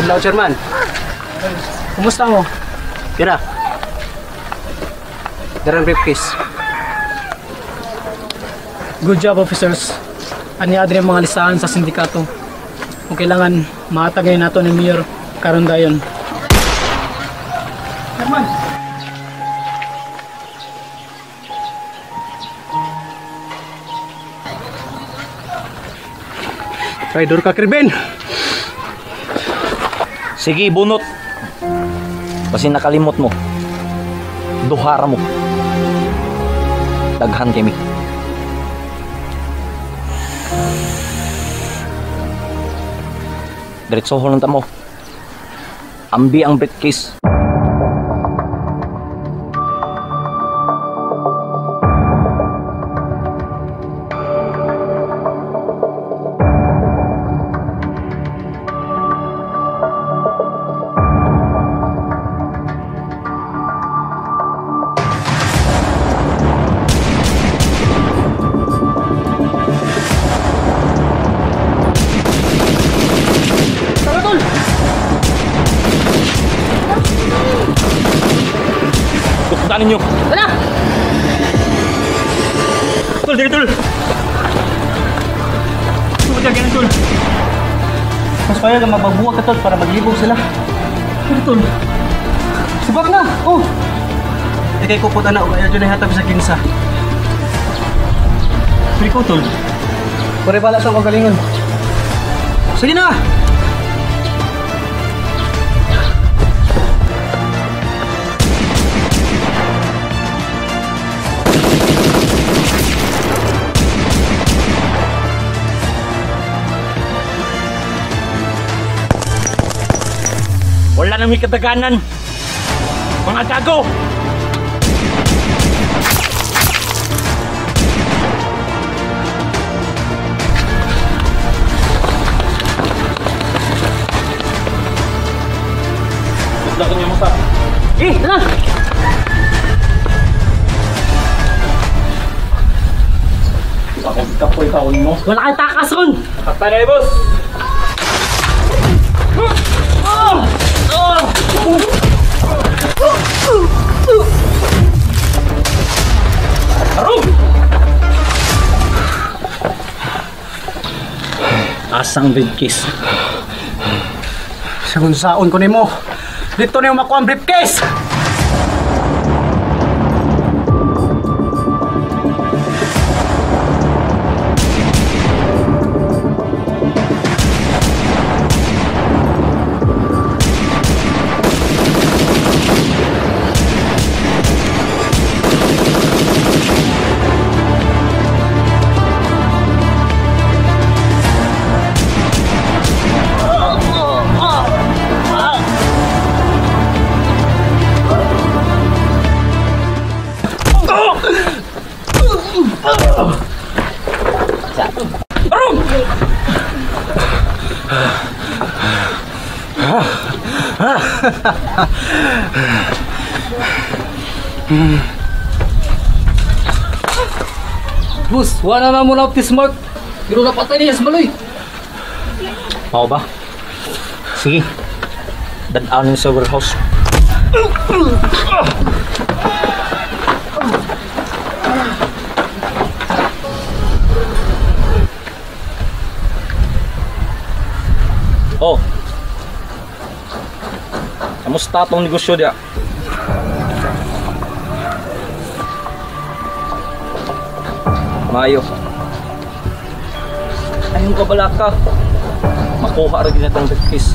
Adlaw, Chairman. Kumusta mo? Tira. Darang briefcase. Good job, officers. Ani adri ang mga listahan sa sindikato. Kung kailangan, mahatagay nato ni Mayor karon dayon. Chairman. Traidor ka, Kirben. Sige, bunot. Basin nakalimot mo. Duhara mo. Daghan kami. Diretso lang ta mo. Ambi ang briefcase. Tukdan ninyo. Tara! Tul, diri tul. Tul, diri tul. Mas kaya nga mababuwag ka, tol, para maglibog sila. Diri tol. Subak na. Oh. Ikay ko po na og ayaw dyan hatag sa kinsa. Diri ko tol. Pare bala sa kagalingon. Sige na. Wala nang may kadaganan. Mga gago! Tugda ko niyo mo sa. Eh, tara! Ako kapoy kaon mo. Wala kang takas ron! Patay na, boss! Arong! Asang briefcase. Sagun saon ko nimo. Dito niyo makuha ang briefcase. Boss, wala na mo na Mark. Pero napatay niya sa maloy. Mao ba? Sige. Dad-aw sa warehouse. Oh. Kamusta tong negosyo diya? Mayo. Ayun ka balaka. Makuha ra gid na tong briefcase.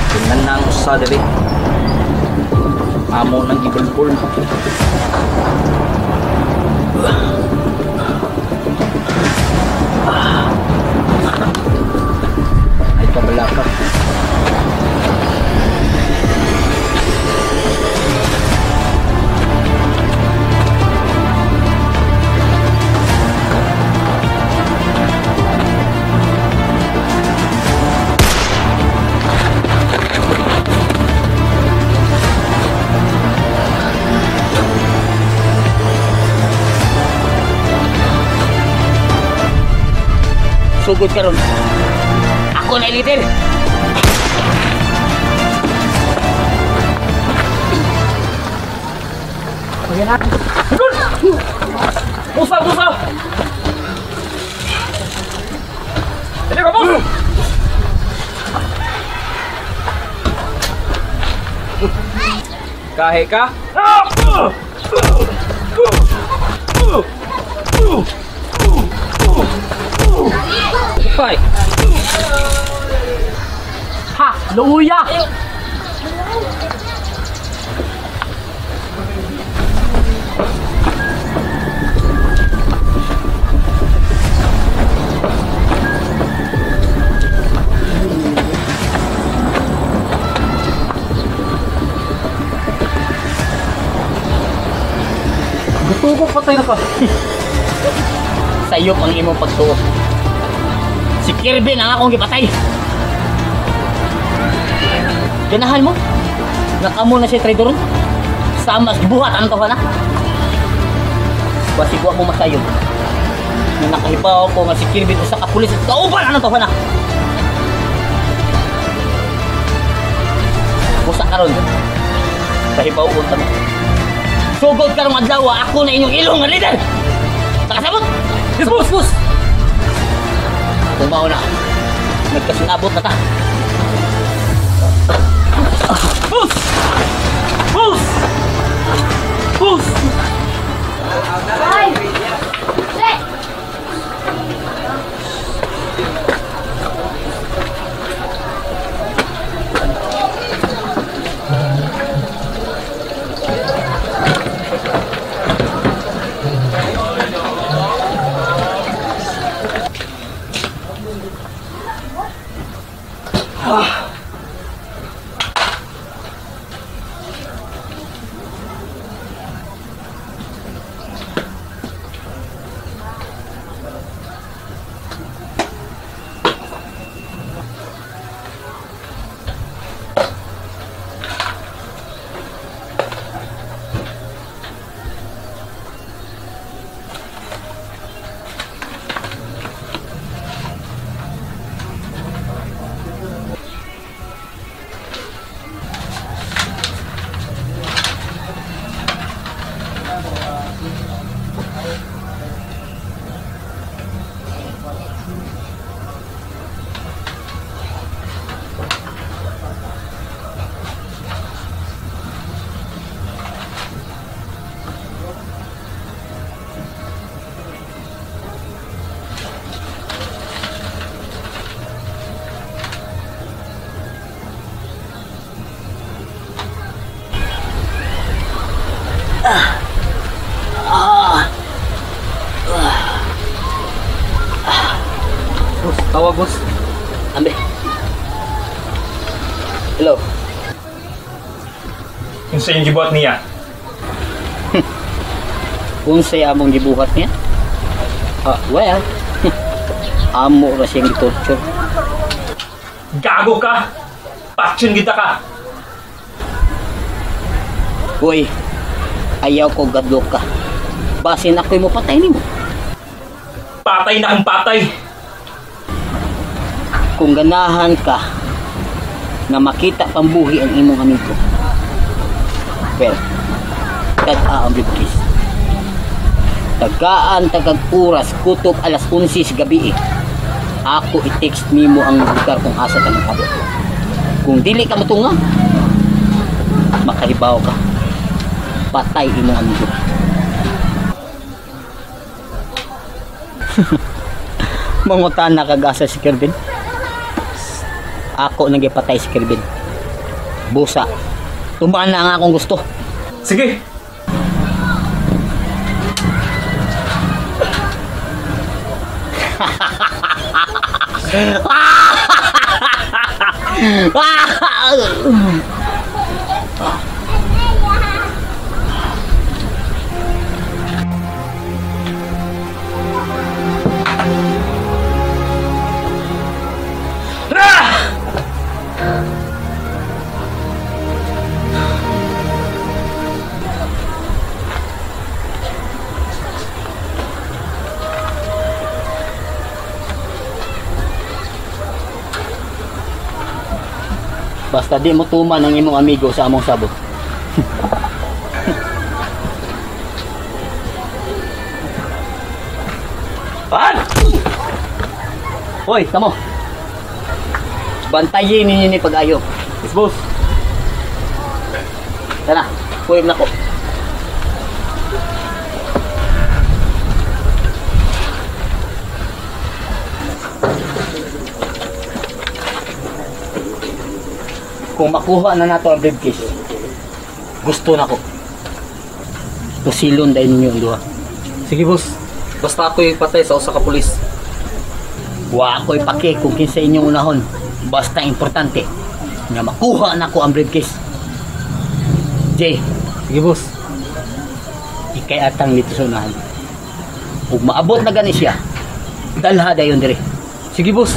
Tingnan na ang usa diri. Amo nang gibulbul. Ay kabalaka. Sugod karon. Ako na leader. Busa, busa! Dili ka, boss! Kahe ka? Hoy! Ha! Luuya! Gusto ko patay na ka. Sayop ang imong pagtuo. Si Kirby ang akong gipatay. Ganahan mo? Nakamo na siya traidor. Sama buhat ang tawa na. Basig wa mo masayop. Nung nakahibaw ko nga si Kirby usa ka pulis at kauban ang tawa na. Busa karon. Kahibaw unta mo. Sugod karong adlaw, ako na inyong ilong nga leader. Nakasabot? Yes, boss! Boss! Kung mao na, nagkasinabot na ta. Boss! Boss! Boss! Boss, tawag boss. Ambe. Hello. Unsa yung gibuhat niya? Unsay among gibuhat niya? Well, amo ra siyang gitorture. Gago ka! Patyon kita ka! Uy, ayaw ko gadlok ka. Basin ako'y mopatay nimo. Patay na akong patay! Kung ganahan ka na makita pambuhi ang imong amigo, well, tag-a ang briefcase. Tagaan tagag oras, kutob alas 11 sa gabi eh. Ako i-text nimo ang lugar kung asa ka nag-abot. Kung dili ka motunga, makahibaw ka. Patay imong amigo. Mangutan na kag-asa si Kervin. Ako nang gipatay si Kervin. Busa. Tumaan na ang akong gusto. Sige! Basta di mo tuman ang imong amigo sa among sabot. Pan! Hoy, kamo. Bantayin ninyo ni pag-ayo. Yes, boss. Tara, kuyog na ko. Kung makuha na nato ang briefcase, gusto na ko. Tusilon dahil ninyo ang duha. Sige, boss. Basta ako'y patay sa usa ka pulis. Wa ako'y pake kung kinsa inyong unahon. Basta importante nga makuha na ko ang briefcase. Jay. Sige, boss. Ikay atang dito sa unahan. Ug maabot na gani siya, dalha dayon dire. Sige, boss.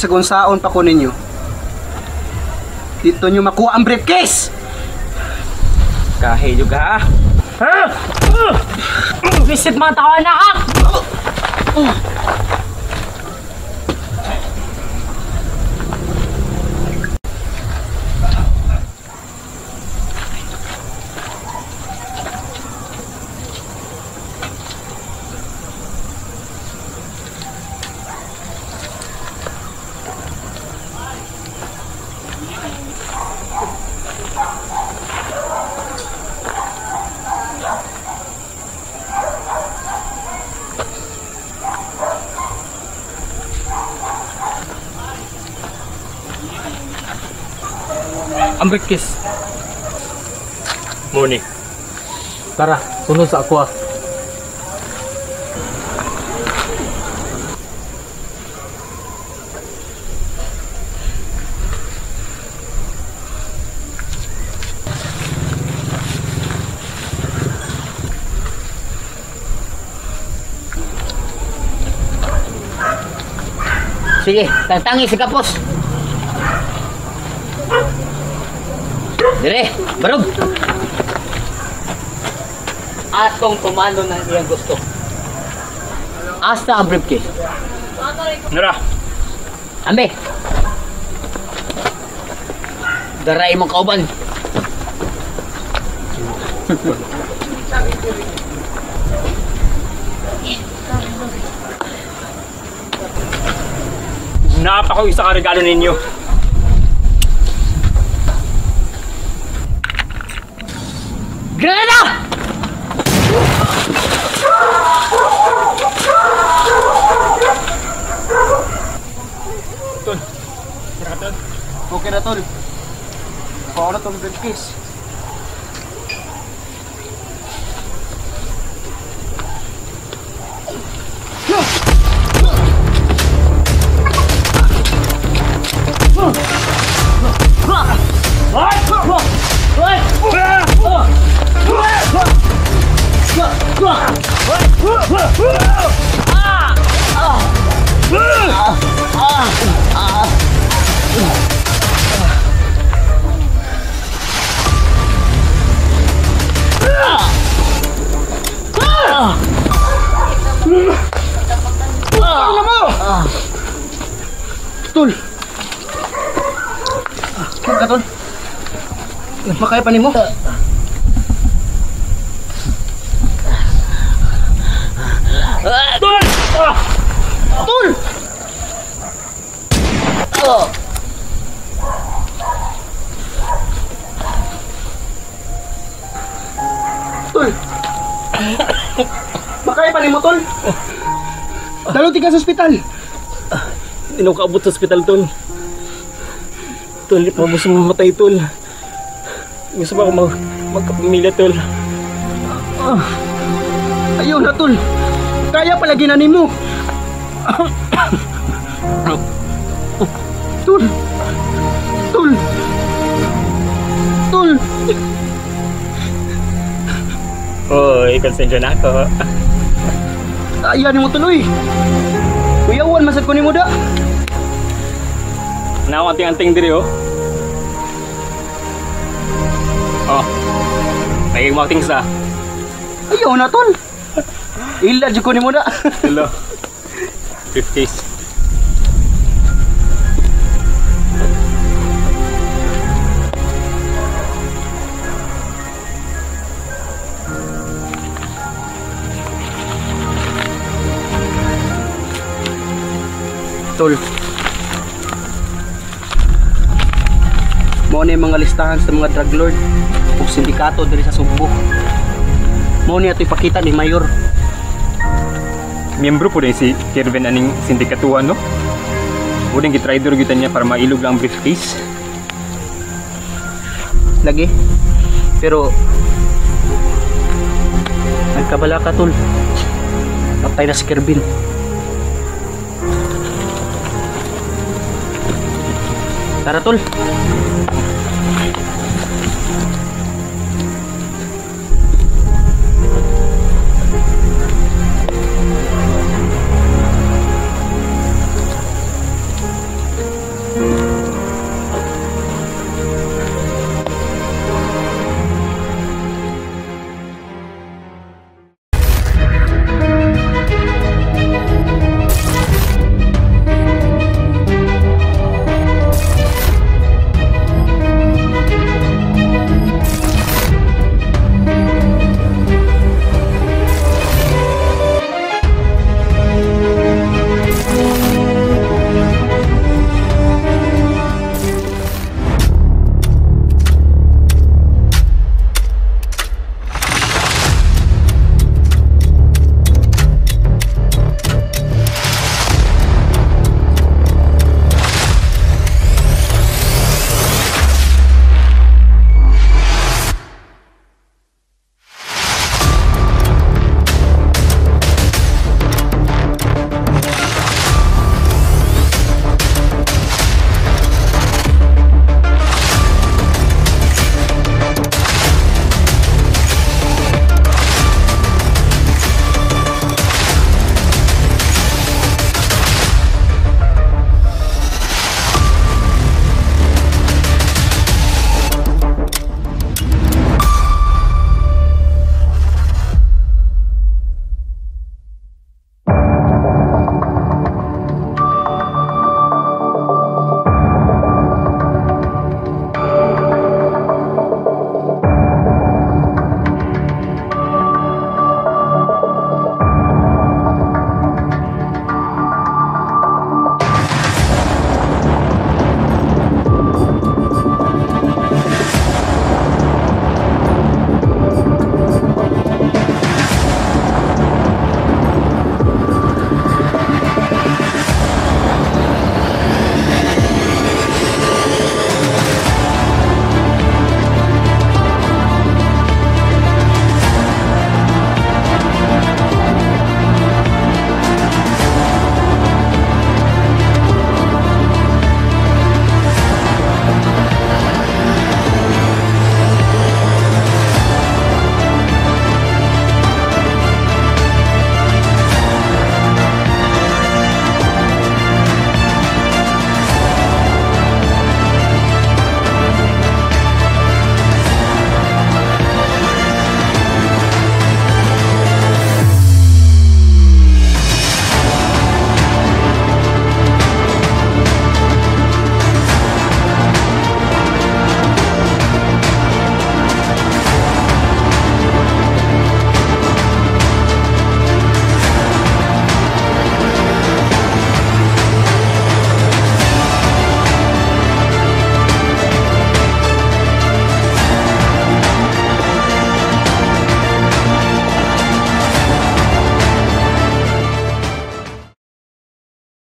Sagunsaon pa ko ninyo. Dito nyo makuha ang briefcase! Kahiyo ka, ha? Visit mga tao na ha! Ang briefcase. Muni. Tara, sunod sa ako ah. Sige, tangtangi si Kapos. Dire, barog. Atong tumano ng iyang gusto. Asta ang briefcase. Nara. Ambe. Daray mong kauban. Napa ko isa ka regalo ninyo. Granada! Tol. Tara, tol. Okay na, tol. Kuha na tong briefcase. Tol! Ka, tol. Makaya pa nimo? Tol! Ah! Tol! Tol! Makaya pa nimo, tol? Dalo ka sa ospital. Hindi na ako kaabot sa ospital, tol. Tol, di pa gusto mamatay, tol. Gusto ba ako magkapamilya, tol? Ayaw na, tol. Kaya pala ginani mo. Tol. Tol. Tol. Oy, konsensya na ako. Ayan mo tuloy. Kuyawan, masad ko ni mo da. Naa anting-anting diri oh. Oh. May mga things ah. Ayaw na, tol. Ila jud ko nimo na. Hello. Briefcase. Tol. Mao ni mga listahan sa mga drug lord ug sindikato diri sa Sugbo. Mao ni ato ipakita ni Mayor. Miyembro po din si Kervin aning sindikatuan, no? Pwedeng gitraidor gyud niya para mailog lang ang briefcase. Lagi. Pero nagkabala ka, tol. Patay na si Kervin. Tara, tol.